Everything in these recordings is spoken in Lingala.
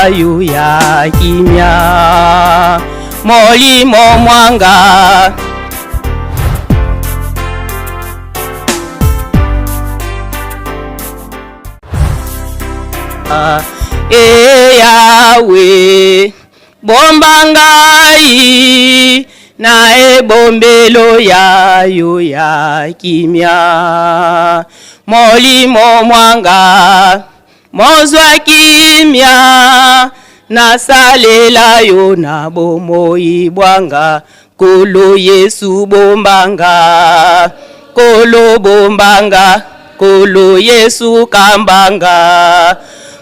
ya yo ya kimia, molimo mwanga. E Yawe, bomba ngai na ebombelo ya yo ya kimia, molimo mwanga mozwa kimia, nasalela yo na bomoi bwanga. Kolo Yesu bombanga, Kolo bombanga, Kolo Yesu kambanga,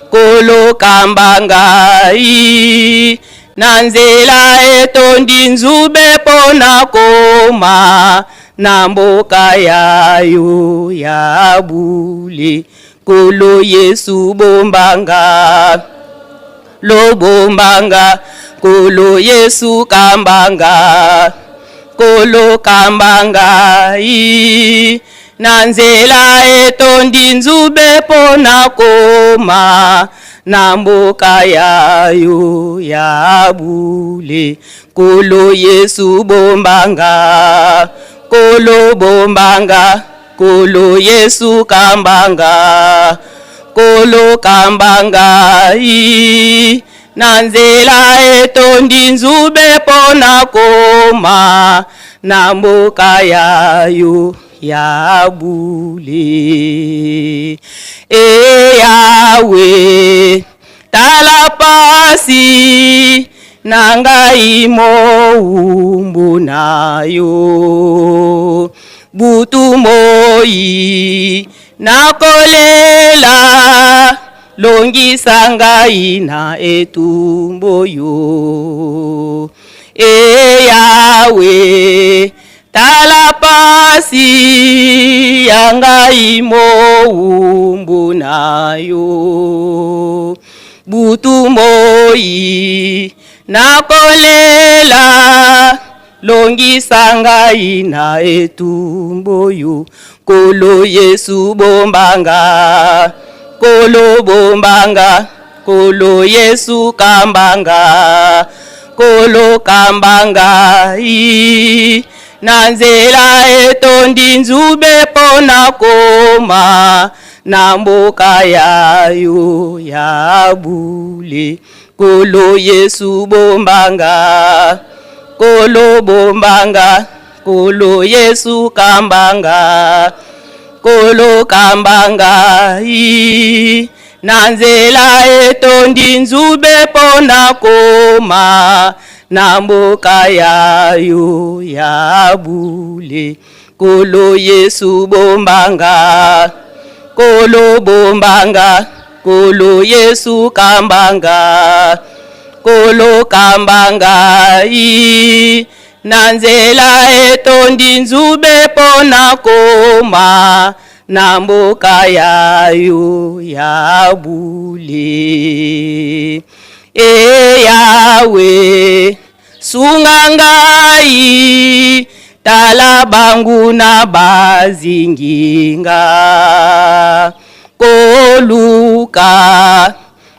Kolo kambanga i na nzela etondi nzube mpo na koma na mboka ya yo ya bule. Kolo Yesu bombanga, lobombanga, Kolo Yesu kambanga, Kolo kambanga i na nzela etondi nzube mpo na koma na mboka ya yo ya bule. Kolo Yesu bombanga, Kolo bombanga, Kolo Yesu kambanga, Kolo kambanga i na nzela etondi nzube mpo na koma na mboka ya yo ya bule. E Yawe, tala pasi na ngai mowumbu na yo, butu moi nakolela, longisa ngai na etumbu yo. E Yawe, tala pasi ya ngai mowumbu na yo, butu moi nakolela, longisa ngai na etumbu yo. Kolo Yesu bombanga, Kolo bombanga, Kolo Yesu kambanga, Kolo kambanga i na nzela etondi nzube mpo na koma na mboka ya yo ya bule. Kolo Yesu bombanga, Kolo bombanga, Kolo Yesu kambanga, Kolo kambanga i na nzela etondi nzube mpo na koma na mboka ya yo ya bule. Kolo Yesu bombanga, Kolo bombanga, Kolo Yesu kambanga, Kolo kambanga i na nzela etondi nzube mpo na koma na mboka ya yo ya bule. E Yawe, sunga ngai, tala banguna bazinginga, koluka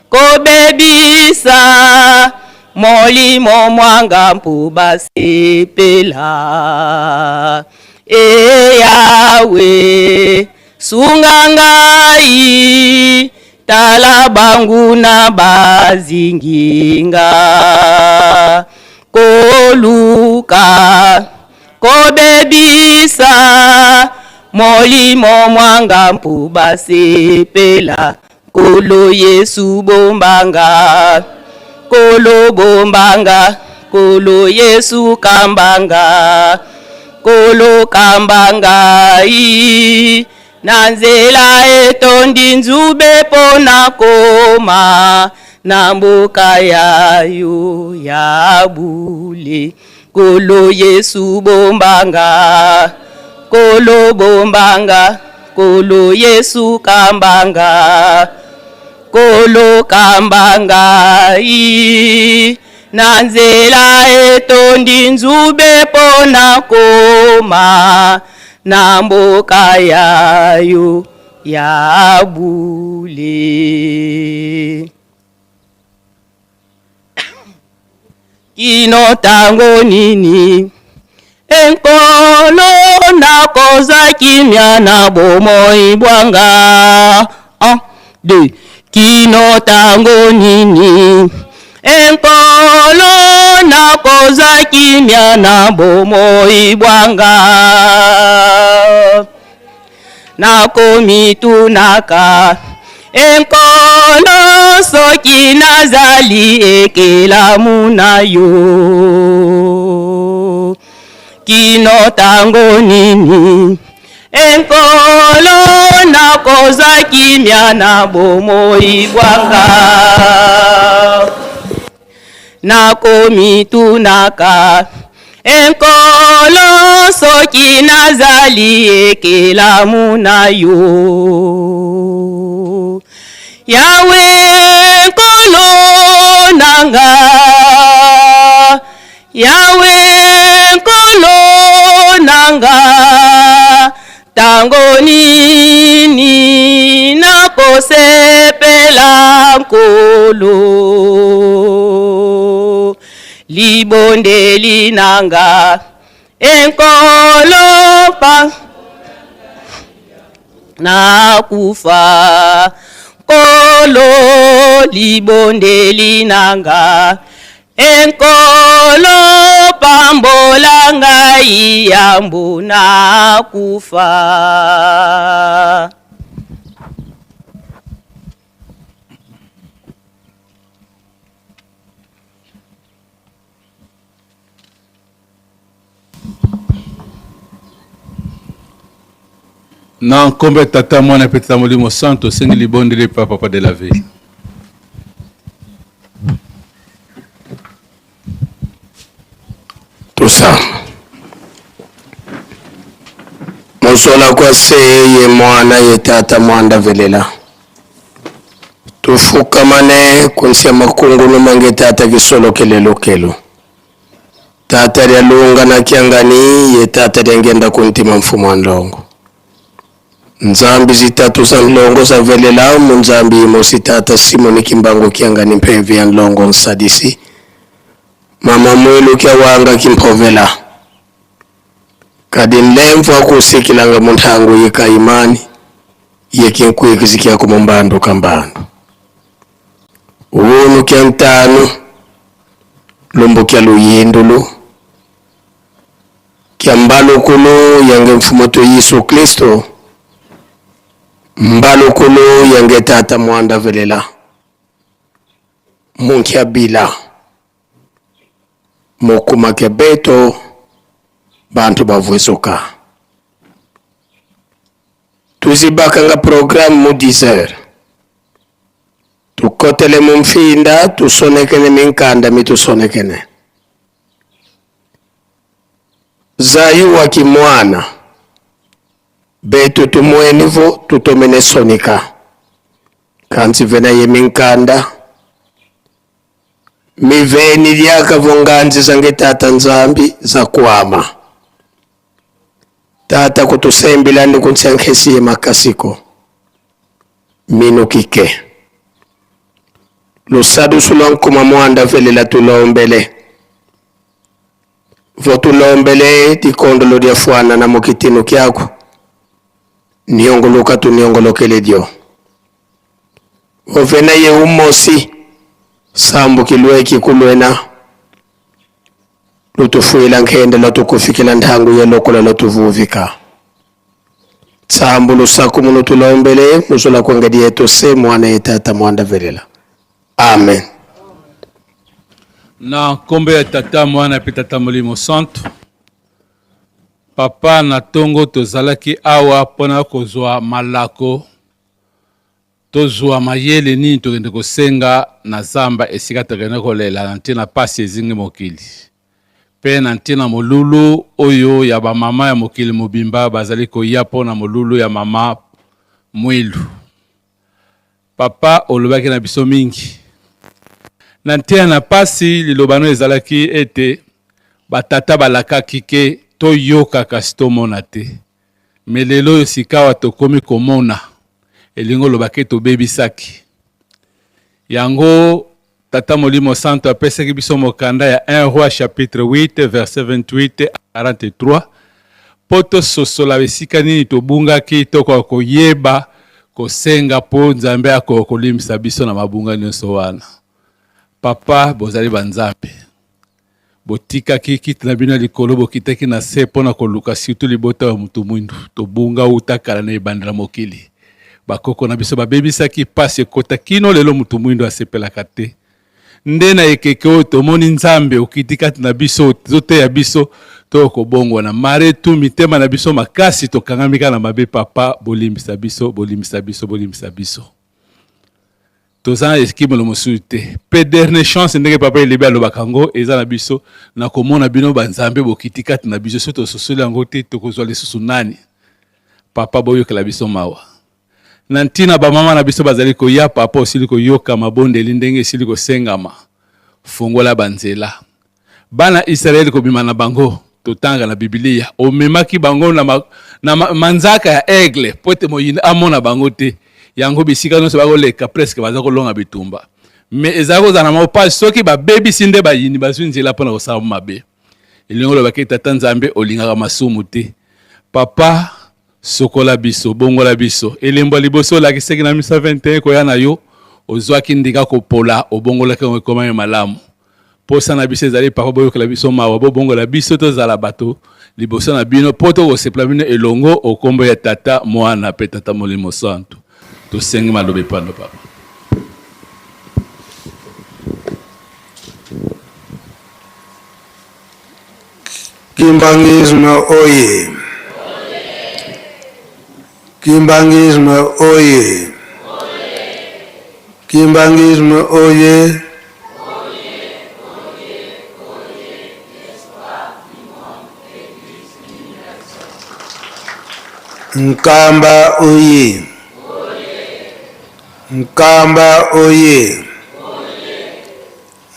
kobebisa molimo mwanga mpo basepela. E Yawe, sunga ngai, tala banguna bazinginga, koluka kobebisa molimo mwanga mpo basepela. Kolo Yesu bombanga, Kolo bombanga, Kolo Yesu kambanga, Kolo kambanga i na nzela etondi nzube mpo na koma na mboka ya yo ya bule. Kolo Yesu bombanga, Kolo bombanga, Kolo Yesu kambanga, Kolo kambanga i na nzela etondi nzube mpo na koma na mboka ya yo ya bule. Kino tango nini Enkolo nakozwa kimia na bomoi bwa nga? 1, 2. Kino tango nini Enkolo nakozwa kimia na bomoi bwa nga? Nakomitunaka Enkolo soki nazali ekelamu na yo. Kino tango nini Enkolo nakozwa kimia na bomoi bwa nga? Nakomitunaka Enkolo soki nazali ekelamu na yo. Yawe Nkolo na nga, Yawe Nkolo na nga, tango nini nakosepela Nkolo? Libondeli na nga Enkolo pa nakufa Nkolo libondeli na nga Enkolo pambola ngai yambo nakufa. Na nkombo ya Tata, Mwana mpe Tata Molimo Santo, osengi libondeli epa Papa de la Ville. Tosamba. Mosola kwa se ye mwana ye tata mwanda velela. Tufukamane kunsi ya makungulu mange tata kisolo kelelokelo. Tata lya lunga na kiangani ye tata lya ngenda kuntima mfumu wa nlongo. Nzambi zitatu za nlongo za velela mu nzambi imosi tata Simoni Kimbangu kiangani mpemvi ya nlongo nsadisi. Mama mwilu kya wanga kimphovela. Kadi nlemvu akusikilanga mu nthangu yika imani ye kinkwikisi kya ku mumbandu kambandu. Unu kya ntanu lumbu kya luyindulu kya mbalukulu yange mfumu Yesu Kristo mbalukulu yange tata mwanda velela munkia bila mukuma ke beto bantu bavwezoka tuzibakanga programme mu 10 heures tukotele mu mfinda tusonekene minkanda mitusonekene zayu wa kimwana betu tumwenivo tutomene sonika kanzi vena ye minkanda miveni lyakavunganzi zange tata nzambi za kwama tata kutusembila ndi kuntsenkhesiye makasiko minukike lusadusu lwa nkuma mwanda velela tulombele votulombele tikondolo lya fwana na mukitinu kyaku niongoloka tuniongolokele dio ovena ye umosi sambukilweki kulwena lutufuila nkhende lwatukufikila nthangu ye lokola lwatuvuvika tsambu lusaku munu tulombele muzula kwengedi yetu se mwana ye tata mwanda velela amen. Na nkombo ya Tata, Mwana mpe Tata Molimo Santo. Papa, na ntongo tozalaki awa mpona kozwa malako, tozwa mayele nini tokende kosenga na zamba esika tokende kolela na ntina pasi ezingi mokili mpe na ntina molulu oyo ya bamama ya mokili mobimba bazali koya mpo na molulu ya mama Mwilu. Papa, olobaki na biso mingi na ntina na pasi. Liloba no ezalaki ete batata balakaki ke toyoka kasi tomona te, me lelo oyo sikawa tokomi komona, elingi oloba ke tobebisaki yango. Tata Molimo Santo apesaki biso mokanda ya 1 Roi chapitre 8 verset 28 à 43 mpo tososola esika nini tobungaki, tokoka koyeba kosenga mpo Nzambe akoka kolimbisa biso na mabunga nyonso wana. Papa, bozali banzambe, botikaki kiti na bino ya likolo, bokitaki na se mpo na koluka surtout libota ya moto mwindu. Tobunga uta kala na ebandela mokili, bakoko na biso babebisaki, pasi ekota kino lelo, moto mwindu asepelaka te. Nde na ekeke oyo tomoni Nzambe okiti kati na biso, ozoteya biso to kobongwana mare tu mitema na biso makasi, tokangami kaka na mabe. Papa, bolimbisa biso, bolimbisa biso, bolimbisa biso. Toza na ekimelo mosusu te. Mpe dernière chance, ndenge papa Elebi alobaka yango, eza na biso na komona bino banzambe bokiti kati na biso. Soki tososoli yango te, tokozwa lisusu nani? Papa, boyokela biso mawa na ntina bamama na biso bazali koya. Papa, osili koyoka mabondeli ndenge esili kosengama, fungola banzela. Bana Israele kobima na bango, totanga na Biblia, omemaki bango na, ma, na ma, manzaka ya aigle mpo ete moyini amona bango te. Yango bisika nyonso bakoleka presque baza kolonga bitumba, me ezali kozala na mopasi soki babebisi nde bayini bazwi nzela mpo na kosala mabe. Elingi olobaki, Tata Nzambe, olingaka masumu te. Papa, sokola biso, bongola biso. Elembo ya liboso olakisaki na 1921 koya na yo, ozwaki ndinga kopola, obongolaki yango ekomami malamu. Posa na biso ezali, papa, boyokela biso mawa, bobongola biso, tozala bato liboso na bino mpo tokosepela bino elongo. Okombo ya Tata, Mwana mpe Tata Molimo Santu, tosengi maloba epano, papa. Kimbanguisme oye! Kimbanguisme oye! Kimbanguisme oye! Nkamba oye! Nkamba oye!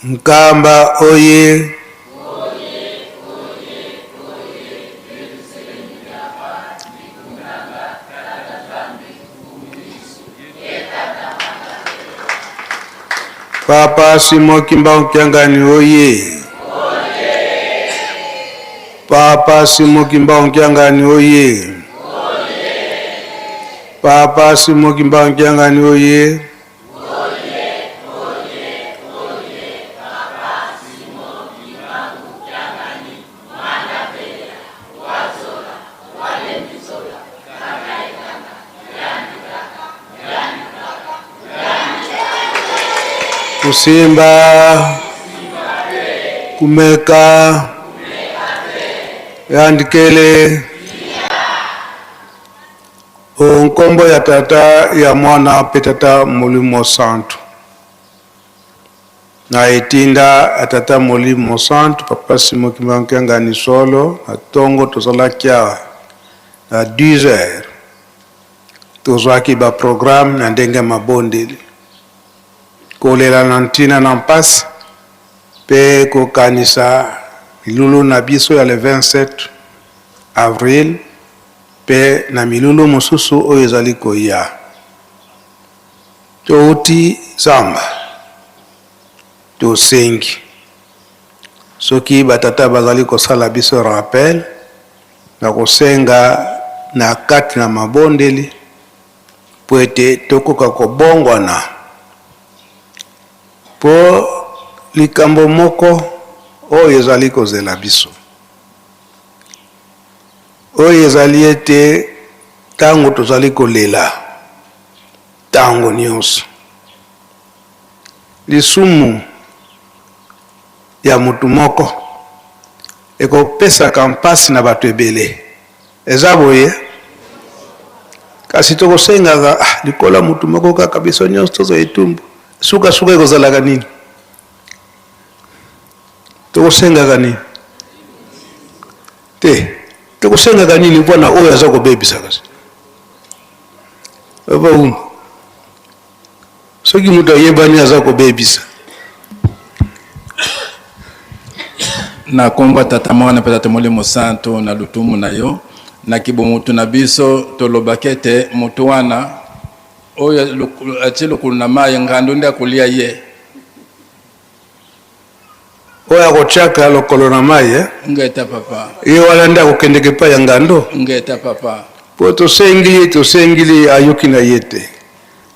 Nkamba oye! Papa Simon Kimbangu Kiangani oye! Papa Simon Kimbangu Kiangani oye! Papa Simon Kimbangu Kiangani oye! Kusimba, kumeka, yandikele. O nkombo ya Tata, ya Mwana mpe Tata Molimo Santu. Na etinda ya Tata Molimo Santu, Papa Simon Kimbangu Kiangani solo, na tongo tozalaki awa na 10 heures, tozwaki ba programme na ndenge ya mabondeli, kolela na ntina na mpasi mpe kokanisa milulu na biso ya le 27 avril Mpe na milulu mosusu oyo ezali koya. Towuti zamba, tosengi soki ba tata bazali kosala biso rappel na kosenga na kati na mabondeli mpo ete tokoka kobongwana, mpo likambo moko oyo ezali kozela biso. Oyo ezali ete ntango tozali kolela ntango nyonso, lisumu ya moto moko ekopesaka mpasi na bato ebele. Eza boye? Kasi tokosengaka ah, likolo ya moto moko kaka biso nyonso tozwa etumbu, sukasuka ekozalaka nini? Tokosengaka nini? Te, tokosengaka nini mpo na oyo aza kobebisa? Kasi papa, soki moto ayebani aza kobebisa. Na nkombo ya Tata, Mwana mpe Tata Molimo Santu, na lutumu na yo na kibomutu na biso, tolobaki ete motu wana oyo atie lokolo na mai, ngando nde akolia ye. Oyo akotiaka lokolo na mai eh? Ngeta papa. Ye wana nde akokendeke epai ya ngando? Ngeta papa. Po tosengili ye, tosengili ye, ayoki na ye te.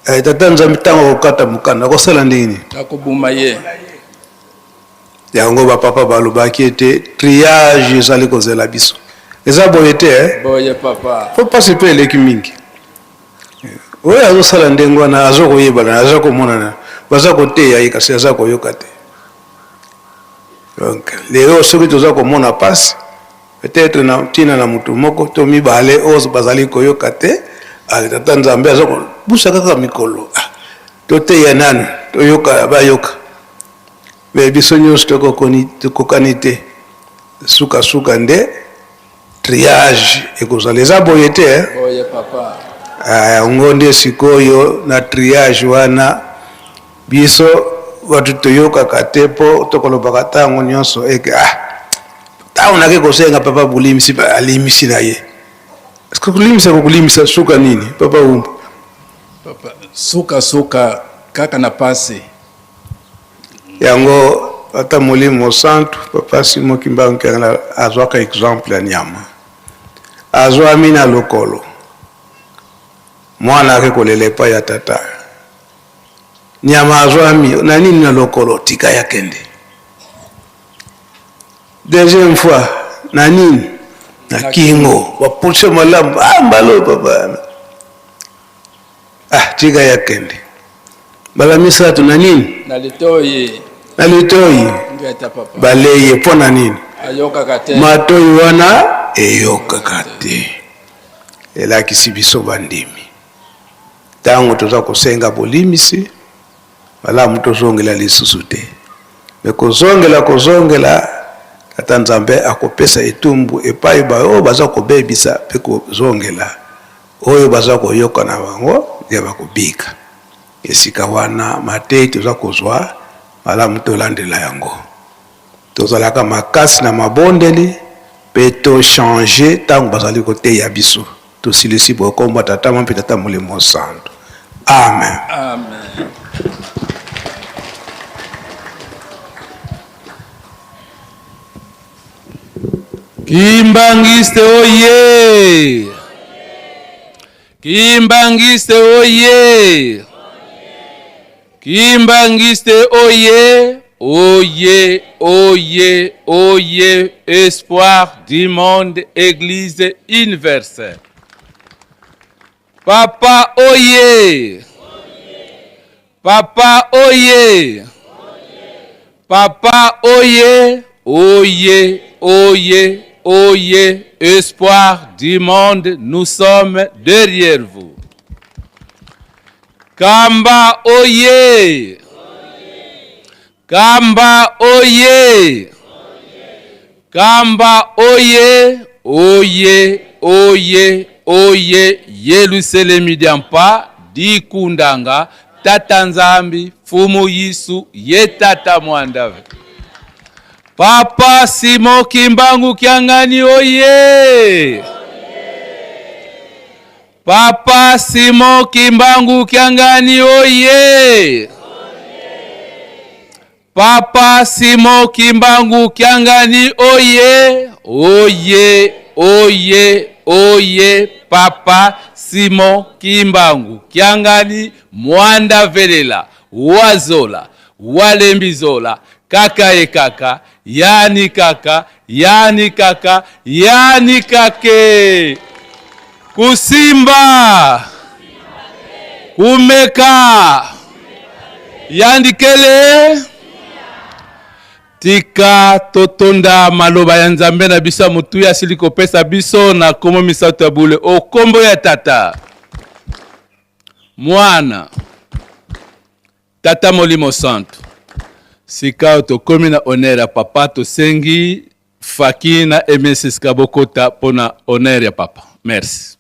Eh, tata Nzambe ntango akokata mokanda akosala ndenge nini? Akoboma ye. Yango bapapa balobaki ete triage ezali kozela biso. Eza boye te eh? Boye papa. Po pasi mpe eleki mingi. Oyo azosala ndenge wana aza koyebana, aza komonana, baza koteya ye kasi aza koyoka te. Donc lelo soki toza komona pasi peut-être na ntina na motu moko to mibale oyo bazali koyoka te, tata Nzambe aza kobusa kaka mikolo. Ah, toteya nanu toyoka, bayoka. Mais biso nyonso tokokani te, sukasuka nde triage ekozala. Eza boye te eh? Boye papa. Ah, yango nde sikoyo na triage wana biso bato toyokaka te, mpo tokolobaka ntango nyonso eke ah, ntango nake kosenga papa bolimisi, alimisi na ye. Est-ce que kolimisa kokolimisa suka nini papa Wumbu? Papa, suka suka kaka na pasi. Yango ata Molimo Santu papa Simon Kimbangu Kiangani azwaka exemple ya nyama, azwami na lokolo, mwana ake kolela epai ya tata, nyama azwami na nini na lokolo, tika ya kende. Deuxième fois na nini na kingo, bapulse malamu, ah, mbalo papa, ah, tika ya kende. Mbala misato na nini? Na litoyi. Na litoyi. Ngeta papa. Baleye mpo na nini? Ayokaka te. Matoyi wana eyokaka te. Elakisi biso bandimi. Ntango toza kosenga bolimisi, malamu tozongela lisusu te. Me kozongela kozongela, Tata Nzambe akopesa etumbu epai baoyo baza kobebisa mpe kozongela. Oyo baza koyoka na bango nde bakobika. Esika wana mateyi toza kozwa malamu tolandela yango. Tozalaka makasi na mabondeli pe to changer tango bazali koteya biso. Tosilisi boye kombo ya Tata mpe Tata Molimo Santu. Amen. Amen. Kimbangiste oye! Kimbangiste oye! Kimbangiste oye! Oye, oye, oye, espoir du monde, église universelle. Papa oye! Papa oye! Papa oye! Oye, oye, oye, espoir du monde, nous sommes derrière vous. Kamba oye! Kamba oye! Kamba oye! Oye, oye, oye, Yelusalemi diampa dikundanga, Tata Nzambi, Fumu Yisu, ye Tata Mwandave. Papa Simon Kimbangu Kiangani oye! Papa Simon Kimbangu Kiangani oye! Papa Simon Kimbangu Kiangani oye! Oye, oye, oye! Papa Simon Kimbangu Kiangani Mwanda Velela Wazola Walembizola kaka ye kaka yani kaka yani kaka yani kake kusimba kumeka yandikele tika totonda maloba ya Nzambe na biso ya motuya asili kopesa biso na kombo misato ya bule o kombo ya Tata, Mwana, Tata Molimo Santu. Sika tokomi na honneur ya papa, tosengi Faki na MSSK bokota pona honneur ya papa. Merci.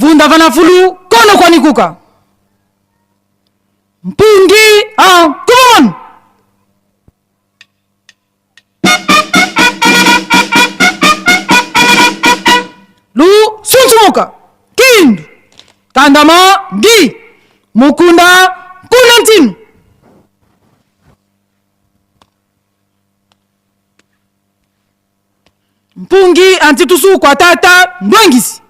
Vunda vana fulu kono kwani kuka. Mpungi en commune. Lu sunsumuka kindu kandama ngi mukunda kuna ntinu. Mpungi antitusu kwa tata ndwengisi.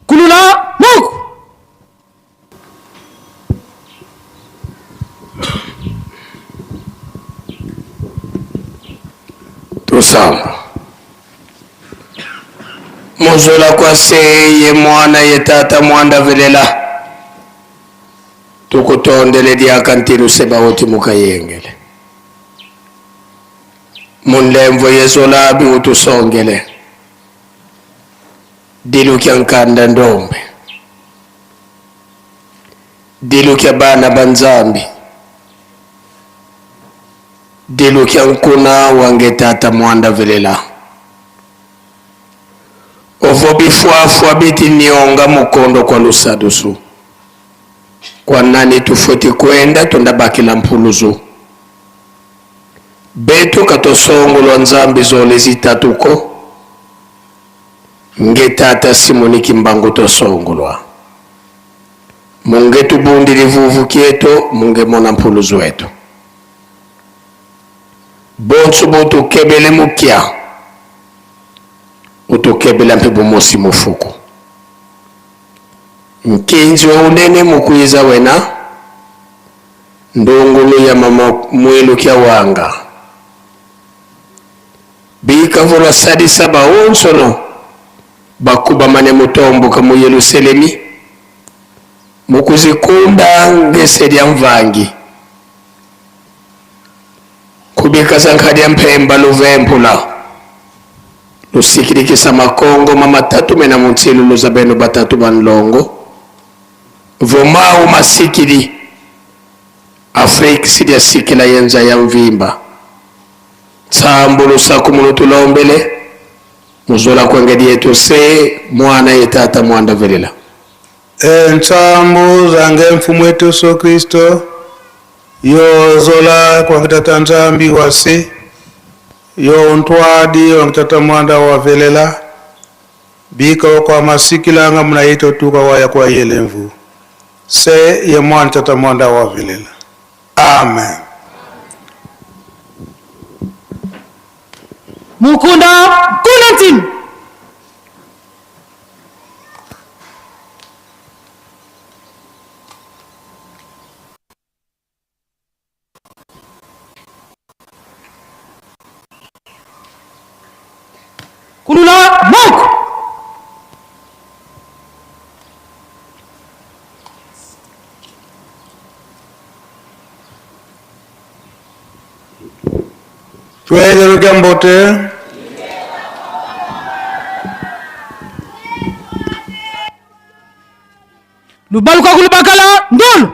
Kulula muku. Tusamba muzola kwa seye mwana ye tata mwanda velela tukutondele diaka ntilu seba oti mukayengele munlemvo yezolabi utusongele dilukya nkanda ndombe dilukya bana banzambi dilukya nkuna wange tata mwanda velela ovo bifwafwa biti nionga mukondo kwa lusadusu kwa nani tufweti kwenda tondabakila mpuluzu betu katosongolwa nzambi zole zitatuko nge tata simoni kimbangu tosongolwa munge tubundi livuvu kieto munge mona mpuluzu wetu bonso botukebele mukia utukebela mpe bomosi mufuku nkinzi wa unene mukwiza wena ndungulu ya mama mwilu kya wanga bikavulwa sadisa baonsono bakubamane mutomboka mu Yerusalemi mukuzikunda ngese lya mvangi kubikasa nkhali ya mpemba luvempula lusikilikisa makongo mamatatu mena muntsilu luza beno batatu banlongo vomau masikili Afrika silya sikila yenza ya mvimba tsambu lusaku munu tulombele muzola kwengedi yetu se mwana ye tata mwanda velela. Ntsambu zange mfumu wetu Yesu Kristo yozola kwange tata nzambi wase yo ntwadi wange tata mwanda wa velela bika kwa masikilanga muna yetu tuka waya kwa yelemvu se ye mwana tata mwanda wa velela. Amen. Mukunda kuna ntinu. Kulula muku. Twende lukambote. Lubaluka kulubakala ndulu.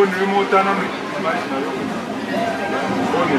Boni yo moko tala nanu image na yo. Boni.